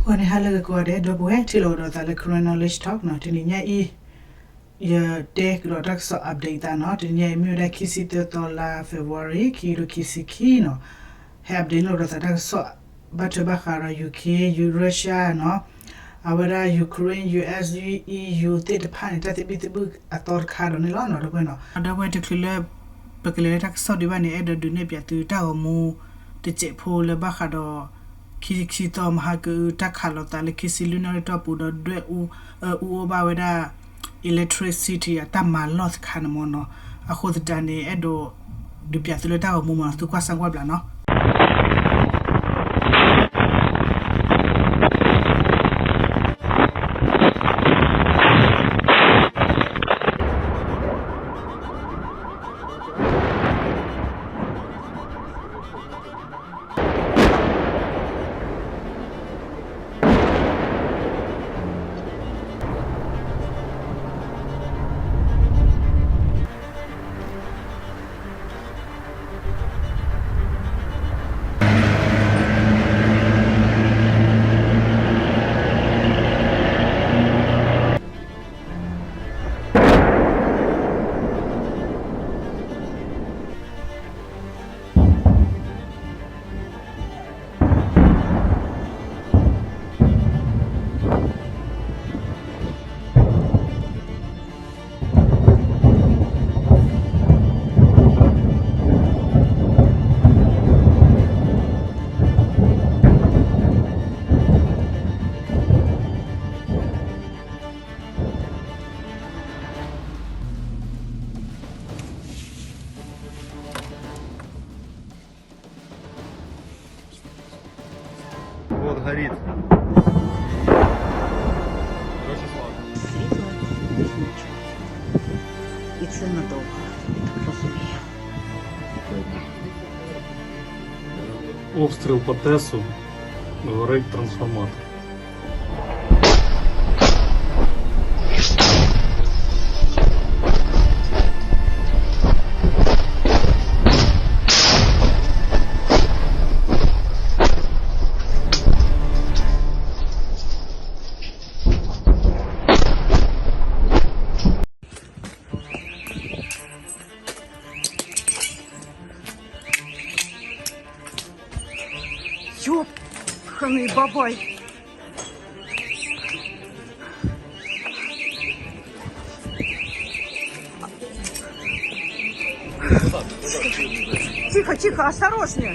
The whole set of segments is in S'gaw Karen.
ဂီၤန့ၣ်ဟါလၢအဂ့ၤကိးဂၤဒဲး ဒီပုၢ်ဝဲၢ်ထံၣ်လိာ်ကဒီးသးလၢ Karen Knowledge Talk နီၤ, တနံၤညါအံၤ ယတဲကဒီးတၢ်ကစီၣ် update သးနီၤ, တနံၤညါအံၤမ့ၢ်ဝဲဒၣ်ခံဆံသၢသီလါ February ခံကထိခံဆံခံနီၤ, ဟဲ update လိာ်ကဒီးသးတၢ်ကစီၣ် ဘၣ်ထွဲဘၣ်ဃးဒီး ယူၢ်ခ့ၣ် ယူၢ် ရၢၡါနီၤ, အဝဲဒၣ် ယူၢ်ခရ့ၣ် ယူၢ်အ့ၣ် ယူၢ် အီးယူၢ် သ့ၣ်တဖၣ်န့ၣ် တၢ်သဘံၣ်သဘုၣ်အသီတခါဒီးန့ၣ်လီၤနီၤ ဒီပုၢ်ဝဲၢ်နီၤ, ဒီပုၢ်ဝဲၢ်တချုးလၢ ပကလဲၤလၢတၢ်ကစီၣ်ဒံးဘၣ်န့ၣ် အဲၣ်ဒိးဒုးနဲၣ်ပၠးသုတၢ်ဂီၤမူ တစဲးဖိလၢဘၣ်ဃးဒီး ခံဆံခံသီမဟါကအု တၢ်ခးလိာ်သးလၢခံဆံလွံၢ်နၣ်ရံၣ်တီၢ်ပူၤဒီးဒွဲၣ်အူ အအူအိၣ်ဘၣ်ဝဲဒၣ် electricity အတၢ်မၤလီၢ်တခါန့ၣ်မ့ၢ်နီၤ, အဃိသတးန့ၣ် အဲၣ်ဒိးဒုးပၠးသုလၢတၢ်ဂီၤမူမ့ၢ်နီၤ, သုကွၢ်စၢကွၢ်ဘျးနီၤ. Вот горит. Короче, слава. Світло визначу. І це надовго, я так розумію. Обстріл по ТЕСу, горить трансформатор. Ёбаный бабай. Тихо, тихо, осторожнее.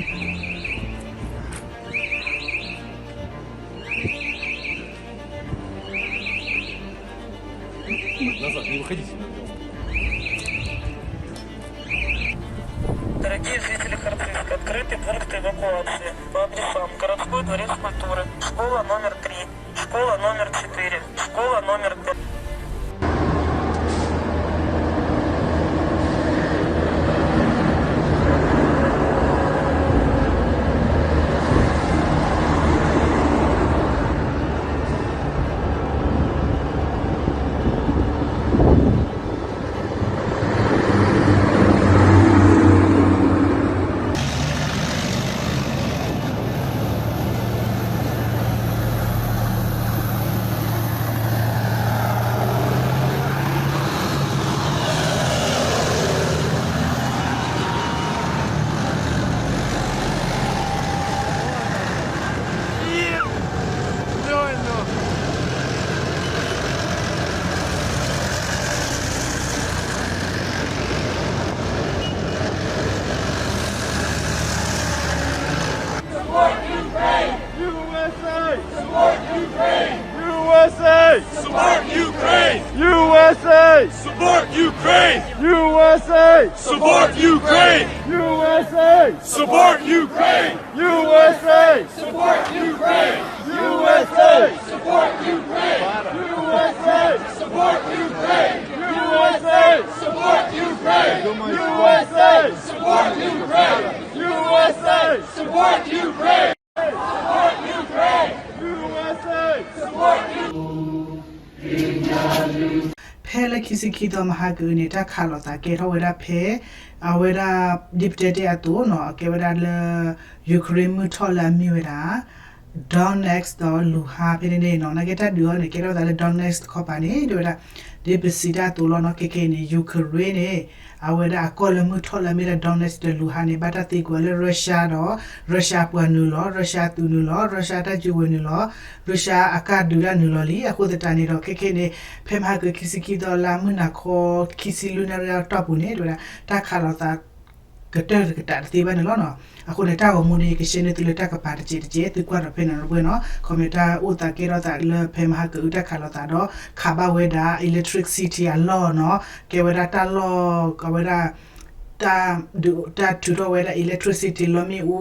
Назад, не выходите. Дорогие жители Харциска, открыты пункты эвакуации по адресам: городской дворец культуры, школа номер три, школа номер четыре, школа номер пять. U S A! Support Ukraine! U S A! Support Ukraine! U S A! Support Ukraine! U S A! Support Ukraine! U S A! Support Ukraine! U S A! Support Ukraine! U S A! Support Ukraine! U S A! Support Ukraine! U S A! Support Ukraine! U S A! Support Ukraine! U S A! Support Ukraine! Support Ukraine! U S A! Support Ukraine! ဖဲလၢခံဆံခံသီမဟါကအုန့ၣ် တၢ်ခးလိာ်သးကဲထီၣ်ဝဲဒၣ်ဖဲ အဝဲဒၣ် ဒ်ပတဲတ့ၢ်အသိးနီၤ အကဲဝဲဒၣ်လၢ Ukraine မုၢ်ထီၣ်လၢအမ့ၢ်ဝဲဒၣ် Donetsk ဒီး Luhansk ဖဲန့ၣ်န့ၣ်နီၤ နာ်က့တၢ်ဒုးအီၤန့ၣ် ကဲထီၣ်သးလၢ Donetsk တခီပၤန့ၣ် တဲဝဲဒၣ် ဒ်ပစံးတၢ်အသိးလီၤနီၤ ခဲကနံၣ်အံၤန့ၣ် Ukraine န့ၣ် အဝဲဒၣ်အကီၢ်လၢမုၢ်ထီၣ်လၢအမ့ၢ်ဒၣ် Donetsk ဒီး Luhansk န့ၣ် ဘၣ်တၢ်သံကွံာ်အီၤလၢ Russia ဒီး Russia ပှၤနုာ်လီၤ Russia အသုးနုာ်လီၤ Russia တၢ်စုကဝဲၤနုာ်လီၤ Russia အကါဒုးတၢ်နုာ်လီၤလံ အဃိသတးန့ၣ်ဒီး ခဲကနံၣ်အံၤန့ၣ် ဖဲမဟါကၢခံဆံခံသီလါမုၢ်နၤခီ ခံဆံလွံၢ်နၣ်ရံၣ်အတီၢ်ပူၤန့ၣ် တဲဝဲဒၣ် တၢ်ခးလိာ်သး ကတၢၢ်တကတးတသ့ဘၣ်န့ၣ်လီၤနီၤ. အဃိန့ၣ် တၢ်ဂီၤမူန့ၣ် ယကရှဲန့ၢ်သုလၢတၢ်ကပၤတစဲးတစဲး သုကွၢ်ဒီးဖဲန့ၣ်ဒီပုၢ်ဝဲၢ်နီၤ ခီပညီတၢ်အိၣ်သးကဲထီၣ်သးလၢဖဲမဟါကအုတၢ်ခးလိာ်သးဒီး ခးဘၣ်ဝဲဒၣ် electricity အလီၢ်နီၤ ကဲဝဲဒၣ်တၢ်လီၢ် အဝဲဒၣ် တၢ်ထုးထီၣ်ဝဲဒၣ် electricity လီမ့ၣ်အူ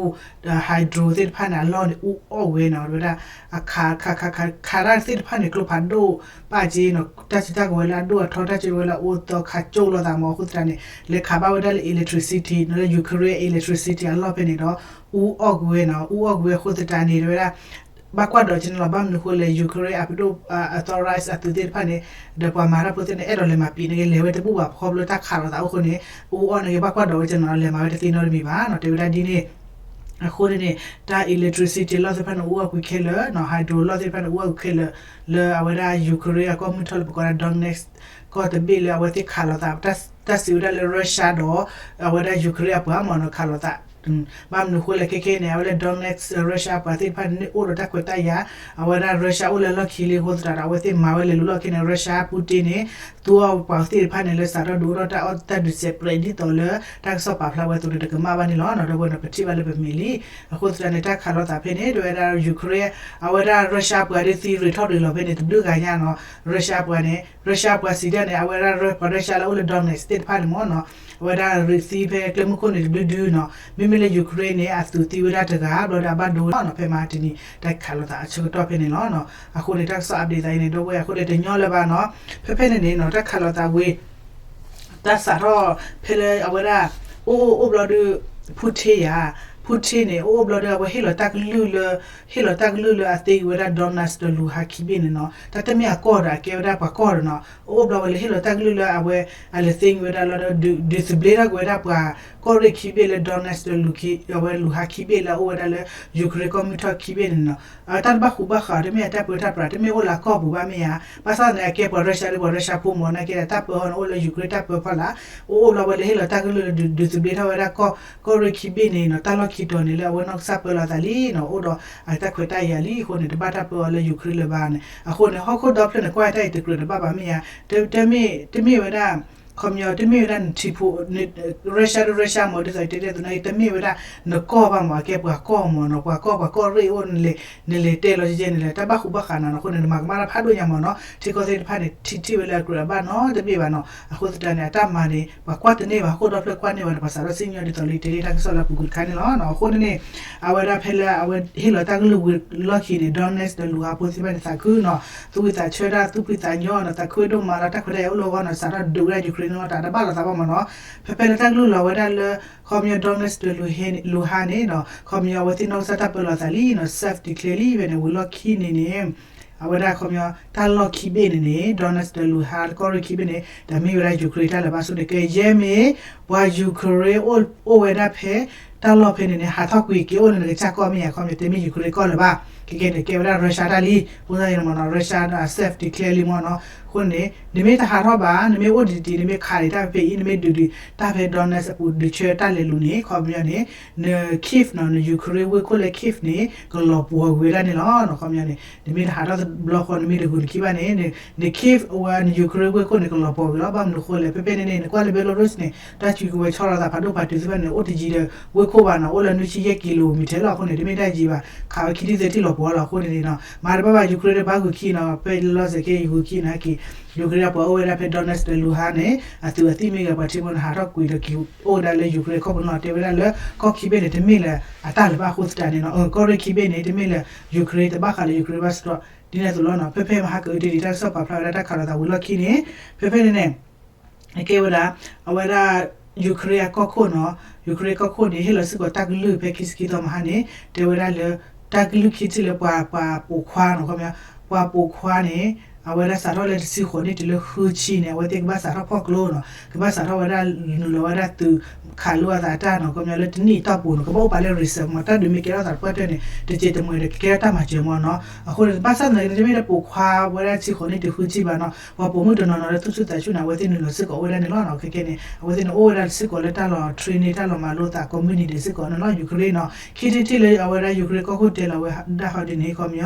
hydro သ့ၣ်တဖၣ်န့ၣ် အလီၢ်န့ၣ် အူအီၣ်ဝဲနီၤ ဝဲဒၣ် အခး ခး ခး ခး ခးတၢ်သ့ၣ်တဖၣ်န့ၣ် ကျိဖးဒိၣ်ပာ်က့နီၤ တၢ်စုတၢ်ကဝဲၤလၢအဒိၣ်အထီ တၢ်စုကဝဲၤလၢအအိၣ်သီခးကၠိၣ်လိာ်သးမး အဃိသတးန့ၣ် လဲၤခးဘၣ်ဝဲဒၣ်လၢ electricity နီၤ လၢ Ukraine electricity အလီၢ်ဖဲန့ၣ်ဒီး အူအီၣ်ကွံာ်ဝဲနီၤ အူအီၣ်ကွံာ်ဝဲအဃိသတးန့ၣ် တဲဝဲဒၣ် ဘၣ်ကွၢ်ဒီးက့န့ၣ်လီၤ ဘၣ်မနုၤဃိလဲၣ် Ukraine အပဒိၣ် authorize အသုးသ့ၣ်တဖၣ်န့ၣ် ဒီးပှၤမၤတၢ်ဖိသ့ၣ်န့ၣ် အဲၣ်ဒိးလဲၤမၤပံာ်န့ၣ်က့ လဲၤဝဲတဘူၣ်ဘၣ် ခီဖျိတၢ်ခးလိာ်သးအိၣ်ဃိန့ၣ် အူအီၣ်န့ၣ်က့ ဘၣ်ကွၢ်ဒီးဝဲက့န့ၣ်လီၤ လဲၤမၤဝဲတသ့နီတမံၤဘၣ်နီၤ တဲဝဲဒၣ်ဒ်န့ၣ် အဃိန့ၣ်န့ၣ် တၢ် electricity လီၢ်သ့ၣ်တဖၣ်န့ၣ် အူအီၣ်ကွံာ်ခဲလၢာ်နီၤ hydro လီၢ်သ့ၣ်တဖၣ်န့ၣ် အူအီၣ်ကွံာ်ခဲလၢာ် လၢအဝဲဒၣ် Ukraine အကီၢ်မုၢ်ထီၣ်လၢ ပကိးဒၣ် Donetsk ကီၢ်တဘ့ၣ်လၢအဝဲသ့ၣ်ခးလိာ်သး တၢ်စံးဝဲဒၣ်လၢ Russia ဒီး အဝဲဒၣ် Ukraine အပှၤမ့ၢ်နီၤ ခးလိာ်သး ဘၣ်မနုၤဃိလဲၣ် ခဲကနံၣ်အံၤန့ၣ် အဝဲလၢ Donetsk Russia အပှၤသ့ၣ်တဖၣ်န့ၣ် အိၣ်ဒီးတၢ်ခွဲးတၢ်ယာ် အဝဲဒၣ် Russia အိၣ်လၢလီၢ်ခံလံအဃိသတးဒီး အဝဲသ့ၣ်မၤဝဲလဲၤလူၤလီၢ်ခံန့ၣ် Russia Putin န့ၣ် သူအီၤပှၤသ့ၣ်တဖၣ်န့ၣ် လၢစးထီၣ်ဒုးအိၣ်ထီၣ်တၢ်အီၣ်တၢ်ဒုးစဲးပြဲးဒ်သိးလၢ တၢ်ကစီၣ်ပာ်ဖျါဝဲအသိးန့ၣ် တကမၣ်ဘၣ်န့ၣ်လီၤနီၤ ဒီပုၢ်ဝဲၢ်နီၤ ပထံၣ်ဘၣ်လၢပမဲာ်လံ အဃိသတးန့ၣ် တၢ်ခးလိာ်သးဖဲန့ၣ် တဲဝဲဒၣ် Ukraine အဝဲဒၣ် Russia ပှၤဒ်သံရ့းထီၣ်ရ့းလီၤဖဲန့ၣ် တဘျုးဂၤညါနီၤ Russia ပှၤန့ၣ် Russia ပှၤစံးတၢ်န့ၣ် အဝဲဒၣ်ပှၤ Russia လၢအိၣ်လၢ Donetsk သ့ၣ်တဖၣ်န့ၣ်မ့ၢ်နီၤ အဝဲဒၣ်ရ့းသံဖဲကျဲမုၢ်ခိၣ်န့ၣ်တဒုဒုနီၤ မ့မ့ၢ်လၢ Ukraine န့ၣ် အသုးသံဝဲဒၣ်တဂၤ ဘျီဒီးအဘၣ်ဒိဝဲနီၤ ဖဲမဟါတနံၤ တၢ်ခးလိာ်သးအဆၢကတီၢ်ဖဲန့ၣ်လီၤနီၤ အဃိန့ၣ် တၢ်ကစီၣ် update သးအံၤန့ၣ် ဒီပုၢ်ဝဲၢ် အဃိန့ၣ် တညီလၢၤဘၣ်နီၤ ဖဲဖဲန့ၣ်န့ၣ်နီၤ တၢ်ခးလိာ်သးဝံၤ တၢ်စးထီၣ်ဖဲလၢအဝဲဒၣ် အိၣ်အိၣ်အိၣ်ဘျီဒီး Putin ယါ Putin န့ၣ် အိၣ်အိၣ်ဘျီဒီး အဝဲဟ့ၣ်လီၤတၢ်ကလုၢ်လၢ ဟ့ၣ်လီၤတၢ်ကလုၢ်လၢအသ့ဝဲဒၣ် Donetsk ဒီး Luhansk ခံဘ့ၣ်န့ၣ်နီၤ တၢ်တမ့ၢ်အကီၢ်ဒီး အကဲဝဲဒၣ်ပှၤကီၢ်ဒီးနီၤ အိၣ်အိၣ်ဘျီဝဲလၢဟ့ၣ်လီၤတၢ်ကလုၢ်လၢအဝဲ အလဲၤသ့ဝဲဒၣ်လီၤဒီး ဒုးသဘျ့ထီၣ်က့ၤဝဲဒၣ်ပှၤကီၢ်ရ့ၣ်ခံဘ့ၣ်လၢ Donetsk ဒီး Luhansk အဝဲ Luhansk ခံဘ့ၣ်လၢအအိၣ်ဝဲဒၣ်လၢ Ukraine ကီၢ်မုၢ်ထီၣ်ခံဘ့ၣ်န့ၣ်နီၤ အတၢ်တဘၣ်ဃူဘၣ်ဃး တမ့ၢ်အတၢ်ပၢတၢ်ပြး တမ့ၢ်အိၣ်လၢအကီၢ်ပူၤဘၣ်မ့ၢ်ဧါ ဘၣ်ဆၣ်သနာ်က့ ပှၤ Russia ဒီးပှၤ Russia ဖိမ့ၢ်နာ်က့ဒီး တၢ်ပၢအီၤန့ၣ် အိၣ်လၢ Ukraine တၢ်ပၢဖီလာ် အိၣ်အိၣ်ဘျီဝဲလၢဟ့ၣ်လီၤတၢ်ကလုၢ်လၢ ဒုးသဘျ့ထီၣ်ဝဲဒၣ်ကီၢ် ကီၢ်ရ့ၣ်ခံဘ့ၣ်န့ၣ်နီၤ တၢ်လီၢ်ခံတီၤန့ၣ်လၢအဝဲနီၢ်ကစၢ်ပၢလီၤသးလံနီၤ အိၣ်ဒီးအတၢ်ခွဲးတၢ်ယာ်လံအဃိန့ၣ် တဘၣ်တၢ်ပၢအီၤလၢ Ukraine လၢၤဘၣ်န့ၣ် အဃိန့ၣ် ဟီၣ်ခိၣ်ဒီဖျၢၣ်န့ၣ် ကွၢ်တၢ်အံၤတကြၢးတဘၣ်ဘၣ်မ့ၢ်ဧါ တမ့ၢ် တမ့ၢ်ဝဲဒၣ် ခီပညီ တမ့ၢ်ဝဲဒၣ်နထံဖိ Russia ဒီး Russia မ့ၢ်ဒ်သိးတဲတဲသနာ်က့ တမ့ၢ်ဝဲဒၣ်နကီၢ်ဘၣ်မ့ၢ် အကဲပှၤကီၢ်မ့ၢ်နီၤ ပှၤကီၢ်ပှၤကီၢ်ရ့ၣ်အိၣ် နလဲၤတဲလီၤကဲကဲန့ၣ်လၢ တၢ်ဘၣ်ဃူဘၣ်ဃးနီၤ အဃိန့ၣ် နမၤကမၣ်တၢ်ဖးဒိၣ်ညါမ့ၢ်နီၤ ထံကီၢ်သ့ၣ်တဖၣ်န့ၣ် ထံထံၣ်ဝဲလၢအကြၢးအဘၣ်နီတဘ့ၣ်ဘၣ်နီၤ အဃိသတးန့ၣ် အတၢ်မၤန့ၣ် ပှၤကွၢ်တန့ၢ်ဘၣ် ဟီၣ်ခိၣ်ဒီဖျၢၣ်ကွၢ်န့ၢ်ဘၣ်န့ၣ် ပှၤစးထီၣ်စံၣ်ညီၣ်ဒ်သိးလၢတဲလၢတၢ်ကစီၣ်လၢအပူၤကွံာ်တခါန့ၣ်လီၤ. အဃိန့ၣ်န့ၣ် အဝဲဒၣ်ဖဲလၢအဝဲဟ့ၣ်လီၤတၢ်ကလုၢ်ဝံၤလီၢ်ခံန့ၣ် Donetsk ဒီး Luhansk ဖိသ့ၣ်တဖၣ်န့ၣ် သးခုနီၤ သူၣ်ဖှံသးဆၢတၢ် သူၣ်ဖှံသးညီနီၤ သးခုဒိၣ်မးလီၤ တၢ်ခွဲးတၢ်ယာ်အိၣ်လၢအဂီၢ်နီၤ စးထီၣ်ဒုးဝဲဒၣ် Ukraine နီၤ တၢ်တဘၣ်လိာ်သးဘၣ်မ့ၢ်နီၤ ဖဲဖဲလၢတၢ်ကလုၢ်လီၤဝဲဒၣ်လၢ ခီပညီ Donetsk ဒီး Luhansk န့ၣ်နီၤ ခီပညီအဝဲသ့ၣ်နီၢ်ကစၢ်တၢ်ပၢလီၤသးလံနီၤ self declare လံဖဲန့ၣ် ဝံၤလီၢ်ခံန့ၣ်န့ၣ် အဝဲဒၣ်ခီပညီ တၢ်လီၢ်ခံဘ့ၣ်န့ၣ်န့ၣ် Donetsk ဒီး Luhansk ကီၢ်ရ့ၣ်ခံဘ့ၣ်န့ၣ် တမ့ၢ်ဝဲဒၣ် Ukraine တၢ်လၢၤဘၣ် ဆိန့ၣ် ကယဲၢ်မ့ၢ် ပှၤ Ukraine အိၣ်အိၣ်ဝဲဒၣ်ဖဲ တၢ်လီၢ်ဖဲန့ၣ်န့ၣ် ဟးထီၣ်ကွံာ်က့ၤအိၣ်လၢနကစၢ်ကီၢ်မ့ၢ်ဧါ ခီပညီ တမ့ၢ် Ukraine ကီၢ်လၢၤဘၣ် ကဲကဲန့ၣ် ကဲဝဲဒၣ် Russia တၢ်လံ အဃိသတးန့ၣ်မ့ၢ်နီၤ Russia ဒီး self declare လံမ့ၢ်နီၤ အဃိန့ၣ် နမ့ၢ်တဟးထီၣ်ဘၣ် နမ့ၢ်အိၣ်တံၢ်တံၢ် နမ့ၢ်ခးဒံးတၢ်ဖဲအံၤ နမ့ၢ်ဒုးဒံးတၢ်ဖဲ Donetsk အပူၤ ဒုးဆၢတၢ်လဲၤလူၤန့ၣ် ခီပညီန့ၣ် န Kyiv နီၤ န Ukraine ဝ့ၢ်ခိၣ်လၢ Kyiv န့ၣ် ကလီၤပှီၤကွံာ်ဝဲဒၣ်န့ၣ်လီၤ ခီပညီန့ၣ် နမ့ၢ်တဟးထီၣ်တဘျီဃီ နမ့ၢ်တဂုာ်နခံဘၣ်န့ၣ် န Kyiv အဝဲ န Ukraine ဝ့ၢ်ခိၣ်န့ၣ် ကလီၤပှီၤကွံာ်လီၤ ဘၣ်မနုၤအဃိလဲၣ် ဖဲဖဲန့ၣ်န့ၣ် နကွၢ်လၢ Belarus န့ၣ် တၢ်စုကဝဲၤဆီလီၤသး ဖးဒိၣ်ဖးတုၤသ့ၣ်တဖၣ်န့ၣ် အိၣ်တယံၤဒီး ဝ့ၢ်ခိၣ်ဘၣ်နီၤ အိၣ်လၢနွံဆံယဲၢ် kilometer လီၤ အဃိန့ၣ် တမ့ၢ်တၢ်ယံၤဘၣ် ခးဝဲခံထံၣ်သၢထံၣ်လီၤပှီၤလီၤ အဃိန့ၣ်န့ၣ်နီၤ မၤတဘၣ်ဘၣ် Ukraine တဘၣ်ဂုာ်ခံနီၤ ဖဲလီၤစဲးကဲ ဂုာ်ခံနီၤက့ၤ Ukraine ပှၤအိၣ်ဝဲဒၣ်ဖဲ Donetsk ဒီး Luhansk န့ၣ် အသုးအသံၣ်မ့ၢ်ဂ့ၤ ပှၤထံဖိန့ၣ် ဟးထီၣ်ကွံာ်ဒီးက့ၤအိၣ်ဝဲဒၣ်လၢ Ukraine ကီၢ်ပူၤနီၤ တဲဝဲဒၣ်လၢ ကီၢ်ခံဘ့ၣ်န့ၣ် တမ့ၢ်လၢအတၢ်လၢၤဘၣ်အဃိသတးန့ၣ်နီၤ ကီၢ်ရ့ၣ်ခံဘ့ၣ်န့ၣ် တမ့ၢ်လၢ Ukraine တဘၣ်ဃးလၢ Ukraine ဘၣ်စ့ၢ်ကီး ဒ်န့ၣ်အသိးလီၤနီၤ ဖဲဖဲမဟါကအုတ့ၢ်ဒံးတၢ်ကစီၣ်ပာ်ဖျါဝဲဒၣ်တၢ်ခးလိာ်သးဝံၤလီၢ်ခံန့ၣ် ဖဲဖဲန့ၣ်န့ၣ် အကဲဝဲဒၣ် အဝဲဒၣ် Ukraine အကီၢ်ခိၣ်နီၤ Ukraine ကီၢ်ခိၣ်န့ၣ် ဟ့ၣ်လီၤစ့ၢ်ကီးတၢ်ကလုၢ်ဖဲခံဆံခံသီမဟါန့ၣ် တဲဝဲဒၣ်လၢ တၢ်ကလုၢ်ခံထံၣ်လၢပှၤ ပှၤပိာ်ခွါနီၤ ခီပညီ ပှၤပိာ်ခွါန့ၣ် အဝဲဒၣ်စးထီၣ်လၢတဆံဃိးနံၣ်တုၤလၢဃုဆံန့ၣ် အဝဲသ့ၣ်ကဘၣ်စးထီၣ်ဖီၣ်ကျိနီၤ, ကဘၣ်စးထီၣ်ဝဲဒၣ်နုာ်လီၤဝဲဒၣ်သုးခးလိအသးတၢ်နီၤ, ခီပညီလၢတနံၣ်အတီၢ်ပူၤနီၤ, ကဘၣ်အိၣ်ပာ်လၢ reserve မ့ၢ် တၢ်ဒုးမ့ၢ်ကဲထီၣ်သးတပှၢ်တၢၢ်န့ၣ် တစဲးတမှဲၤဒီးကကဲထီၣ်တၢ်မၤစၢၤမ့ၢ်နီၤ. အဃိန့ၣ် ဘၣ်ဆၣ်သနာ်က့န့ၣ် တမ့ၢ်လၢပိာ်ခွါဝဲဒၣ်ဆံဃိးနံၣ်တုၤဃုဆံဘၣ်နီၤ, ပှၤပိာ်မုၣ်တနီၤနီၤလၢသူၣ်ဆူၣ်သးဆူၣ်န့ၣ် အဝဲသ့ၣ်နုာ်လီၤစ့ၢ်ကီးအိၣ်ဝဲဒၣ်န့ၣ်လီၤနီၤ. ခဲကဲန့ၣ် အဝဲသ့ၣ်န့ၣ်အိၣ်ဝဲဒၣ်စ့ၢ်ကီးလၢတၢ်လီၤ training တၢ်လီၤမၤလိသးကိးမုၢ်နံၤဒဲးစ့ၢ်ကီးန့ၣ်လီၤ Ukraine နီၤ. ခံထံၣ်တထံၣ်လၢအဝဲဒၣ် Ukraine ကီၢ်ခိၣ်တဲလီၤဝဲဒၣ်ဟီဒ်န့ၣ် ခီပညီ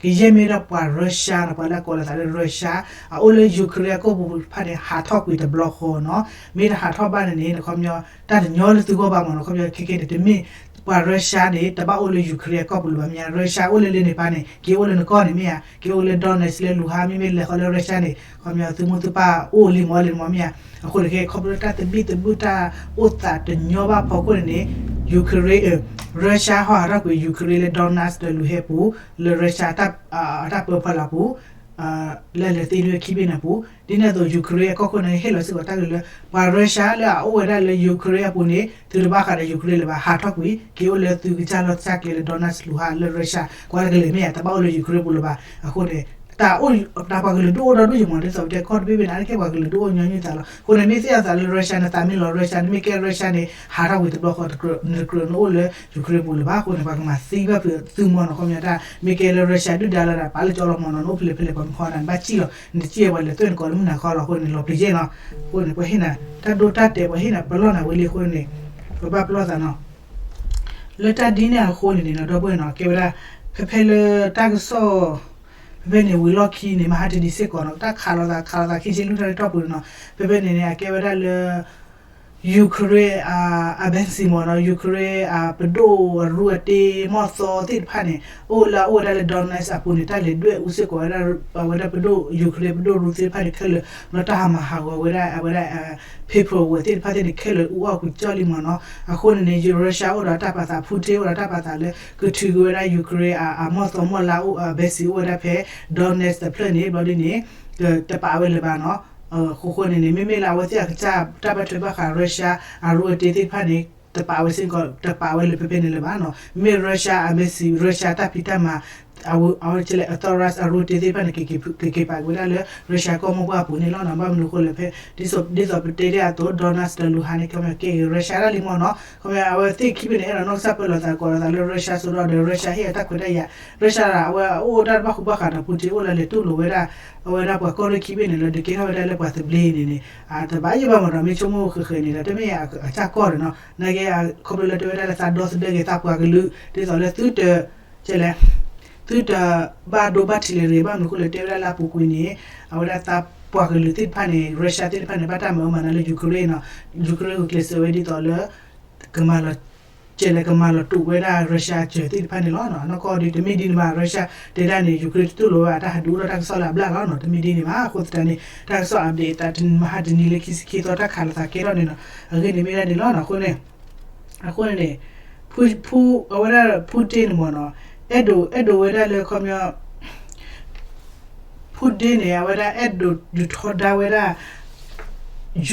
ကယဲၢ်မ့ၢ်ဒၣ်ပှၤ Russia နီၤ, ပှၤလၢအကိးလီၤသးလၢ Russia အအိၣ်လၢ Ukraine အကီၢ်ပူၤတဖၣ်န့ၣ် ဟးထီၣ်ကွံာ်တဘျီဃီနီၤ. မ့ၢ်တဟးထီၣ်ဘၣ်န့ၣ်န့ၣ် ခီပညီ တၢ်တညီလၢသုဂီၢ်ဘၣ်မ့ၢ်နီၤ. ခီပညီခဲကဲန့ၣ် တမ့ၢ်ပှၤ Russia န့ၣ် တဘၣ်အိၣ်လၢ Ukraine အကီၢ်ပူၤလၢၤဘၣ်မ့ၢ်ဧါ, Russia အိၣ်လၢလၢန့ၣ်ဖၣ်န့ၣ် က့ၤအိၣ်လၢနကီၢ်န့ၣ်မ့ၢ်ဧါ, က့ၤအိၣ်လၢ Donetsk လၢ Luhansk မ့မ့ၢ်လဲၤဃီလၢ Russia န့ၣ် ခီပညီသုမိၢ်သုပၢ်အိၣ်လံမ့ၢ်လၢနမ့ၢ်ဧါ. အဃိန့ၣ်ခဲ ခီဖျိလၢတၢ်သဘံၣ်သဘုၣ်တၢ်အိၣ်သးတညီဘၣ်ဖီခိၣ်န့ၣ်န့ၣ် Ukraine, Russia ဟီဟးထီၣ်ကွံာ် Ukraine လၢ Donetsk ဒီး Luhansk ပူၤ လၢ Russia တၢ်ပၢဖီလာ်ပူၤ လၢလဲၤသ့န့ၢ်ဝဲခံဘ့ၣ်န့ၣ်အပူၤ, ဒ်န့ၣ်အသိး Ukraine အကီၢ်ခိၣ်န့ၣ် ဟ့ၣ်လီၤစ့ၢ်ကီးတၢ်ကလုၢ်လၢ ပှၤ Russia လၢအအိၣ်ဝဲဒၣ်လၢ Ukraine အပူၤန့ၣ် သုတဘၣ်ဃးဒီး Ukraine လၢၤဘၣ်, ဟးထီၣ်ကွံာ် က့ၤအိၣ်လၢသုကစၢ်လီၢ်ကစၢ်ကျဲလၢ Donetsk, Luhansk လၢ Russia ကွၢ်တကလုာ်မ့ၢ်ဧါ, တဘၣ်အိၣ်လၢ Ukraine ပူၤလၢၤဘၣ်. အဃိန့ၣ် တၢ်အိၣ် တၢ်ပှၤကလုာ်ဒုးအိၣ်ဒီဒူၣ်ယံၤမ့ၢ် ဒ်သိးပတဲကီၢ်တဘ့ၣ်ဘ့ၣ်န့ၣ် အါတက့ၢ်ပှၤကလုာ်ဒုးအိၣ်ညီနုၢ်သးလီၤ. အဃိန့ၣ် မ့ၢ်သ့ၣ်ညါသးလၢ Russia န့ၣ် သးမ့ၢ်လီၤ Russia န့ၣ် မ့ၢ်ကဲ Russia န့ၣ် ဟးထီၣ်ကွံာ်တဘျီဃီ နကြၢးနအိၣ်လၢ Ukraine ပူၤလၢၤဘၣ်. အဃိန့ၣ် ပှၤကမၤသံဘၣ်ဖုးသုမ့ၢ်နီၤ, ခီပညီတၢ် မ့ၢ်ကဲလၢ Russia ဒုၣ်ဒါလီၤဒီး ပာ်လၢကၠီလီၤမ့ၢ်နီၤ, နအိၣ်ဖဲလဲၣ်ဖဲလဲၣ်ပှၤမ့ၢ်ဃီနၤ နဘၣ်စံၣ်လီၤ, နတစံၣ်ဝဲပှၤလဲၤသွဲၣ်နကိးလၢမုၢ်နၤခီလီၤ. အဃိန့ၣ် လီၤပျံၤယဲၢ်နီၤ. အဃိန့ၣ် ပှၤဟ့ၣ်နၤ တၢ်ဒိတၢ်တဲာ် ပှၤဟ့ၣ်နၤပလီၢ်နၤဝဲလံအဃိန့ၣ် ပဘၣ်ပလီၢ်သးနီၤ. လၢတၢ်ဒ်န့ၣ်အဃိန့ၣ်န့ၣ်နီၤ ဒီပုၢ်ဝဲၢ်နီၤ ကဲဝဲဒၣ် ဖဲဖဲလၢတၢ်ကစီၣ် ဖဲဖဲန့ၣ် ဝံၤလီၢ်ခံန့ၣ် မဟါတနံၤစ့ၢ်ကီးနီၤ တၢ်ခးလိာ်သး ခးလိာ်သးခံဆံလွံၢ်ထီၣ်လၢတီၢ်ပူၤန့ၣ်နီၤ ဖဲဖဲန့ၣ်န့ၣ် အကဲဝဲဒၣ်လၢ Ukraine အ embassy မ့ၢ်နီၤ Ukraine အပဒိၣ်အရူအတ့ မီၢ်သီသ့ၣ်တဖၣ်န့ၣ် အိၣ်လၢအအိၣ်ဝဲဒၣ်လၢ Donetsk အပူၤန့ၣ် တၢ်လဲၤဒွဲၣ်အူစ့ၢ်ကီးဝဲဒၣ် အဝဲဒၣ်ပဒိၣ် Ukraine ပဒိၣ်ရူသ့ၣ်တဖၣ်န့ၣ် ခဲလၢာ် ဘျီတၢ်ဟးမၤဟးဂီၤဝဲဒၣ် အဝဲဒၣ် paperwork သ့ၣ်တဖၣ်သ့ၣ်န့ၣ် ခဲလၢာ်အူအီၣ်ကွံာ်ကၠီလံမ့ၢ်နီၤ. အဃိန့ၣ်န့ၣ် Russia အိၣ်ဒီးတၢ်ပာ်သး Putin အိၣ်ဒီးတၢ်ပာ်သးလၢ ကထုးက့ၤဝဲဒၣ် Ukraine အမီၢ်သီမီၢ်လါအိၣ် embassy အိၣ်ဝဲဒၣ်ဖဲ Donetsk တဖျၢၣ်န့ၣ် ဘျီဒ်န့ၣ် တပာ်ဝဲလၢၤဘၣ်နီၤ. အဃိဃိန့ၣ်န့ၣ် မ့မ့ၢ်လၢအဝဲသ့ၣ်အကစၢ် တၢ်ဘၣ်ထွဲဘၣ်ဃး Russia အရူအတ့သ့ၣ်တဖၣ်န့ၣ် တပာ်ဝဲစ့ၢ်ကီး တပာ်ဝဲလၢဖဲဖဲန့ၣ်လၢၤဘၣ်နီၤ. မ့မ့ၢ် Russia embassy Russia တၢ်ဖံးတၢ်မၤ အဝဲ authorize အရူအတ့သ့ၣ်တဖၣ်န့ၣ် ကက့ၤပာ်က့ၤဝဲဒၣ်လၢ Russia ကီၢ်မိၢ်ပှၢ်အပူၤန့ၣ်လီၤနီၤ. ဘၣ်မနုၤအဃိလဲၣ်ဖဲ ဒ်သိးပတဲဒ်အသိး Donetsk ဒီး Luhansk န့ၣ် ခီပညီကဲက့ၤ Russia ဒၣ်လံမ့ၢ်နီၤ. ခီပညီအဝဲသ့ၣ်ခံဘ့ၣ်န့ၣ် အဲၣ်ဒိးနီၢ်ကစၢ်ပၢလီၤသးကိးလီၤသးလၢ Russia စိဒီးဒီး Russia ဟ့ၣ်အတၢ်ခွဲးတၢ်ယာ် Russia အဝဲအိၣ်တၢ်တဘၣ်ဃူဘၣ်ဃးဒီး Putin အိၣ်လၢလဲၤတူၢ်လိာ်ဝဲဒၣ် အဝဲဒၣ်ပှၤကီၢ်ရ့ၣ်ခံဘ့ၣ်န့ၣ်လၢ ဒုးကဲထီၣ်ဝဲဒၣ်လၢပှၤသဘျ့န့ၣ်န့ၣ် တဘၣ်ယိၣ်ဘၣ်မ့ၢ်ဒီး မ့ၢ်ဆိကမိၣ်ဃဲးဃဲးန့ၣ်ဒီး တမ့ၢ်အကစၢ်ကီၢ်န့ၣ်နီၤ. နာ်က့ ခီဖျိလၢတဲဝဲဒၣ်လၢသးဒီသဒၢက့ၤသးပှၤကလုာ် ဒ်သိးလၢသုတ ကဲလဲၣ် သုတဘၣ်ဒိဘၣ်ထံးလၢၤတဂ့ၤ ဘၣ်မနုၤအဃိလဲၣ်တဲဝဲဒၣ်လၢအပူၤကွံာ်န့ၣ် အဝဲဒၣ်သးပှၤကလုာ်သ့ၣ်တဖၣ်န့ၣ် Russia သ့ၣ်တဖၣ်န့ၣ် ဘၣ်တၢ်မၤအၢမၤနးလၢ Ukraine နီၤ. Ukraine ဂုာ်ကျဲးစၢးဝဲဒ်သိးလၢ ကမၤလီၤ ကဲလဲၣ် ကမၤလီၤတူာ်ဝဲဒၣ် Russia စၢၤသ့ၣ်တဖၣ်န့ၣ်လီၤ. နီၢ်ကီၢ်ဒ်တမ့ၢ်ဒ်န့ၣ်ဘၣ် Russia တဲဒၣ်န့ၣ် Ukraine တတူၢ်လိာ်ဝဲဘၣ် တၢ်ဟးဒုးအိၣ်ထီၣ်တၢ်ကစီၣ်လၢအဘျၣ်လီၤနီၤ. တမ့ၢ်ဒ်န့ၣ်ဘၣ် အဃိသတးန့ၣ် တၢ်ကစီၣ် update တၢ်မဟါတနံၤလၢခံဆံခံသီ တၢ်ခးလိာ်သးကဲထီၣ်န့ၣ်နီၤ အဂ့ၢ်န့ၣ်မ့ၢ်ဒၣ်န့ၣ်လီၤနီၤ. အဃိန့ၣ် အဃိန့ၣ်န့ၣ် ဖူ ဖူ အဝဲဒၣ် Putin န့ၣ်မ့ၢ်နီၤ အဲၣ်ဒိး အဲၣ်ဒိးဝဲဒၣ်လၢခီပညီ Putin န့ၣ် အဝဲဒၣ်အဲၣ်ဒိးဒုးထီဒါဝဲဒၣ်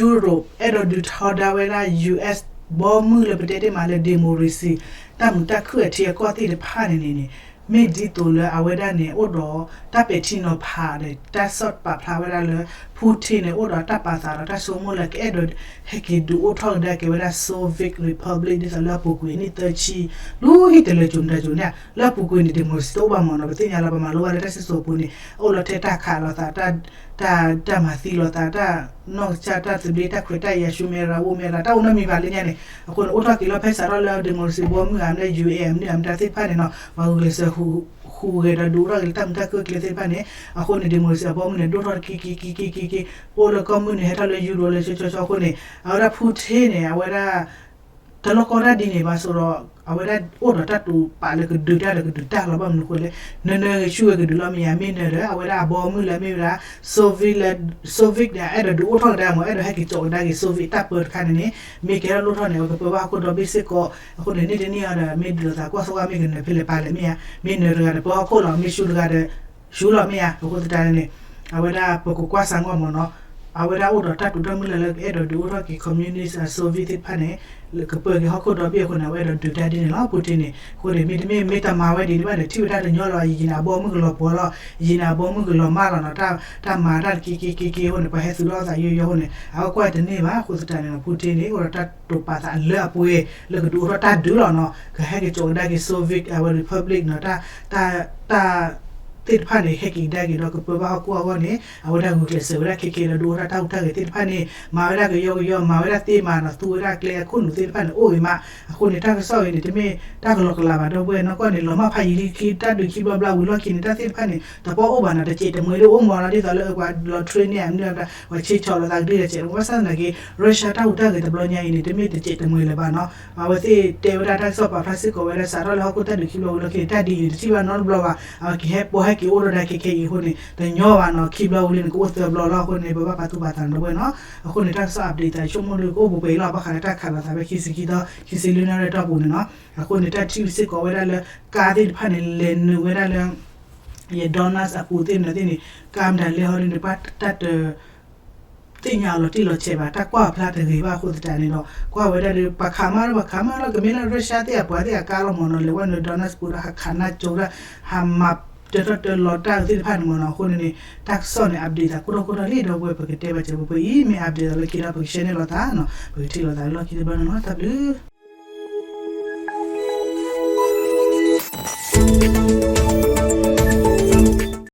Europe အဲၣ်ဒိးဒုးထီဒါဝဲဒၣ် US ဘီမုၢ်လၢပတဲတ့ၢ်မးလၢ democracy တၢ်မုာ်တၢ်ခုၣ်အထံအကီၢ်သ့ၣ်တဖၣ်န့ၣ်န့ၣ်န့ၣ် မ့ၢ်ဒ်သိးလၢအဝဲဒၣ်န့ၣ် အိၣ်ဒီးတၢ်ပဲာ်ထံနီၤဖးဒီး တၢ်ဆီၣ်ပာ်ဖျါဝဲဒၣ်လၢ Putin န့ၣ် အိၣ်ဒီးတၢ်ပာ်သးဒီးတၢ်ဆိကမိၣ်လၢ ကအဲၣ်ဒိးဟဲက့ၤဒုးအိၣ်ထီၣ်ကဒါက့ၤဝဲဒၣ် Soviet Republic ဒ်သိးလၢအပူၤကွံာ်နံၣ်သၢဆံ လၢဟံၣ်တလၢာ်ကိၤမတၤကိၤန့ၣ် လၢအပူၤကွံာ်န့ၣ် democracy တအိၣ်ဘၣ်မ့ၢ်နီၤ. ပသ့ၣ်ညါလၢပမၤလိဘၣ်လၢတၢ်စံၣ်စိၤအပူၤန့ၣ် အိၣ်လီၤထဲတၢ်ခးလိာ်သး တၢ် တၢ်မၤသံလိာ်သး တၢ်နီၢ်ကစၢ်တၢ်သဘျ့ တၢ်ခွဲးတၢ်ယာ် ဆူမဲရၤ အိၣ်မဲရၤ တၢ်အိၣ်နီတမံၤဘၣ်လၢညါန့ၣ် အဃိန့ၣ် အိၣ်ထီၣ်က့ၤလီၤဖဲစးထီၣ်လၢ democracy ဘီမုၢ်ဧါ မ့ၢ် ယူၣ်အ့ၣ် မ့ၢ်အမတၤသ့ၣ်တဖၣ်န့ၣ်နီၤ ပှၤဂုာ်ကျဲးစၢး ဟူးဂဲၤဒီးဒုးအိၣ်ထီၣ်က့ၤလၢတၢ်မုာ်တၢ်ခုၣ်အကျဲသ့ၣ်တဖၣ်န့ၣ် အဃိန့ၣ် democracy အဘီမုၢ်န့ၣ် ဒိၣ်ထီၣ်တက့ၤက့ၤက့ၤက့ၤက့ၤက့ၤ အိၣ်လၢကီၢ်မုၢ်န့ၣ် ဟဲထီၣ်လၢယူရိၤလၢကၠီကၠီကၠီအဃိန့ၣ် အဝဲဒၣ် Putin န့ၣ် အဝဲဒၣ် တလီၢ်ကီတၢ်ဒ်န့ၣ်ဘၣ်ဆိဒီး အဝဲဒၣ်အိၣ်ဒီးတၢ်တိာ်ပာ်လၢကဒုးတၢ်ဒီးကဒုးတၢ်လီၤ. ဘၣ်မနုၤအဃိလဲၣ် နၢၤနၢၤဂ့ၤဆူၣ်ဝဲကဒုးလီၤမ့ၢ်ဧါ မ့ၢ်နၢၤဒီး အဝဲဒၣ်အဘီမုၢ်လၢအမ့ၢ်ဝဲဒၣ် Soviet လၢ Soviet န့ၣ် အဲၣ်ဒိးဒုးအိၣ်ထီၣ်ကဒါမ့ၢ် အဲၣ်ဒိးဟဲက့ၤကၠီးကဒါက့ၤ Soviet တၢ်ပၢတခါန့ၣ်န့ၣ် မ့ၢ်ကဲထီၣ်လိၣ်ထီၣ်န့ၣ် အဝဲကပၢဘၣ်ဟီၣ်ခိၣ်ဒီဘ့ၣ်စ့ၢ်ကီး အဃိန့ၣ် နံၣ်တနံၣ်အံၤဒီး မ့ၢ်ဒုးလိာ်သးကွၢ်ဆိကွၢ်မ့ၢ်ကနၢၤဖဲလဲၣ်ပၢ်လဲၣ်မ့ၢ်ဧါ မ့ၢ်နၢၤတဂၤဒီးပၢဟီၣ်ခိၣ်လီၤ မ့ၢ်ဆူၣ်တဂၤဒီး ဆူၣ်လီၤမ့ၢ်ဧါ. အဃိသတးန့ၣ် အဝဲဒၣ်ပကကွၢ်စးမ့ၢ်မ့ၢ်နီၤ အဝဲဒၣ်အိၣ်ဒီးတၢ်တိာ်တၢ်မုၢ်လၢ်လၢကအဲၣ်ဒိးဒုးအိၣ်ထီၣ်က့ၤ communist Soviet သ့ၣ်တဖၣ်န့ၣ် ကပၢၤက့ၤဟီၣ်ခိၣ်ဒီဘ့ၣ်အဃိန့ၣ် အဝဲအဲၣ်ဒိးဒုးတၢ်ဒ်န့ၣ်လီၤ Putin န့ၣ်. အဃိန့ၣ် မ့တမ့ၢ် မ့ၢ်တမၤဝဲဒ်န့ၣ်ဘၣ်န့ၣ် ထံၣ်ဝဲဒၣ်တညီလၢၤဘၣ် ယံာ်န့ၣ်အဘီမုၢ်ကလီၤပှီၤလီၤ ယံာ်န့ၣ်အဘီမုၢ်ကလီၤမၢ်လီၤနီၤ တၢ်မၤတၢ်တက့က့က့က့အဃိန့ၣ် ပှၤဟဲသူၣ်ထီၣ်အသးယိယိအဃိန့ၣ် အဝဲကွၢ်တန့ၢ်ဘၣ် အဃိသတးန့ၣ် Putin န့ၣ် အိၣ်ဒီးတၢ်တိာ်ပာ်သးအလၢအပှဲၤ လၢကဒုးအိၣ်ထီၣ်တၢ်ဒုးလီၤနီၤ ကဟဲက့ၤကၠီၤကဒါက့ၤ Soviet အဝဲ republic နီၤ တၢ် တၢ် သ့ၣ်တဖၣ်န့ၣ် ဟဲက့ၤကဒါက့ၤဒီးကပၢဘၣ်ဟီၣ်ခိၣ်အဂီၢ်န့ၣ် အဝဲဒၣ်ဂုာ်ကျဲးစၢးဝဲဒၣ်ခဲခဲလၢဒုးအိၣ်ထီၣ်တၢ်ဟူးတၢ်ဂဲၤသ့ၣ်တဖၣ်န့ၣ် မၤဝဲဒၣ်ကယီကယီ မၤဝဲဒၣ်သ့မၤနီၤ သူဝဲဒၣ်ကျဲအခိၣ်နူာ်သ့ၣ်တဖၣ်န့ၣ် အိၣ်ဂ့ၤမး အဃိန့ၣ် တၢ်ကစီၣ်အံၤန့ၣ် တမ့ၢ်တၢ်ကလီကလးဘၣ် ဒီပုၢ်ဝဲၢ်နီၢ်ကီၢ်န့ၣ် လီၤမၢ်ဖးယံာ်လံခံ တၢ်ဒုးခံဘျီဘျီဝံၤလီၢ်ခံန့ၣ် တၢ်သ့ၣ်တဖၣ်န့ၣ် တပီၢ်အိၣ်ဘၣ်နီၤ တစဲးတမှဲၤလၢအိၣ်မးလီၤ ဒ်သိးလၢပှၤလီၤ train န့ၣ် မ့ၢ်ပှၤဆ့ဆီၣ်လိာ်သးကဒုကဲး ဘၣ်ဆၣ်သနာ်က့ Russia တၢ်ဟူးတၢ်ဂဲၤတဘျီညါအံၤန့ၣ် တမ့ၢ်တစဲးတမှဲၤလၢၤဘၣ်နီၤ အဝဲသ့ၣ်တဲဝဲဒၣ်တၢ်ကစီၣ်ပာ်ဖျါစ့ၢ်ကီးဝဲဒၣ် စးထီၣ်လၢဟီၣ်ခိၣ်တၢ်ဒုးခံဘျီဝံၤလီၢ်ခံန့ၣ် တၢ်ဒ်အံၤန့ၣ် တထံၣ်ဘၣ်နီတဘျီဘၣ် အဝဲကဟဲပိာ်ဟဲက့ၤအိၣ်ထီၣ်ဒၣ်ခဲခဲအံၤအဃိန့ၣ် တညီဘၣ်နီၤ ခံဘျီဝံၤလံန့ၣ် ကအိၣ်သၢဘျီလီၤအဃိန့ၣ် ပဘၣ်ပာ်သူၣ်ပာ်သးဒီပုၢ်ဝဲၢ်နီၤ အဃိန့ၣ် တၢ်ကစီၣ် update သးဆိကမိၣ်လၢကအိၣ်ပှဲၤပှဲၤအံၤလီၤ ဘၣ်ဃးလၢတၢ်ခးလိာ်သးဖဲခံဆံခံသီ ခံဆံလွံၢ်နၣ်ရံၣ်အတီၢ်ပူၤန့ၣ်နီၤ အဃိန့ၣ် တၢ်ထံၣ်စ့ၢ်ကီးဝဲဒၣ်လၢ ကါသ့ၣ်တဖၣ်န့ၣ် လဲၤနုာ်ဝဲဒၣ်လၢ ယ Donetsk အပူၤသ့ၣ်န့ၣ်သ့ၣ်န့ၣ် ကါမတၤလဲၣ်ဟီဒ်န့ၣ် ပှၤတၢ်တ သ့ၣ်ညါအီၤလီၤတံၢ်လီၤဆဲးဘၣ် တၢ်ကွၢ်အဖျါတဂ့ၤဘၣ်အဃိသတးန့ၣ်ဒီး ကွၢ်ဝဲဒၣ်ဒီး ပှၤခးမးဒီးပှၤခးမးလီၤ ကမ့ၢ်လၢ Russia သ့ၣ်အပှၤသ့ၣ်အကါလီၤမ့ၢ်နီၤ လဲၤဝဲနုာ် Donetsk ပူၤဒီးဟးခးနၢ်ကၠိဒၣ် ဟးမၤတၢထီၣ်တၢလီၤတၢ်သ့ၣ်တဖၣ်န့ၣ်မ့ၢ်နီၤ အဃိန့ၣ်န့ၣ် တၢ်ကစီၣ်န့ၣ် update သးခိၣ်ထီၣ်ခိၣ်ထီၣ်လံ ဒီပုၢ်ဝဲၢ် ပကတဲဘၣ်စဲးပှဲၤပှဲၤအံၤ မ့ၢ် update သးလၢခံဒီး ပက share န့ၢ်လိာ်သးနီၤ ပကထံၣ်လိာ်သးလၢလီၢ်ခံတဘျီန့ၣ်လီၤ တၢ်ဘျုး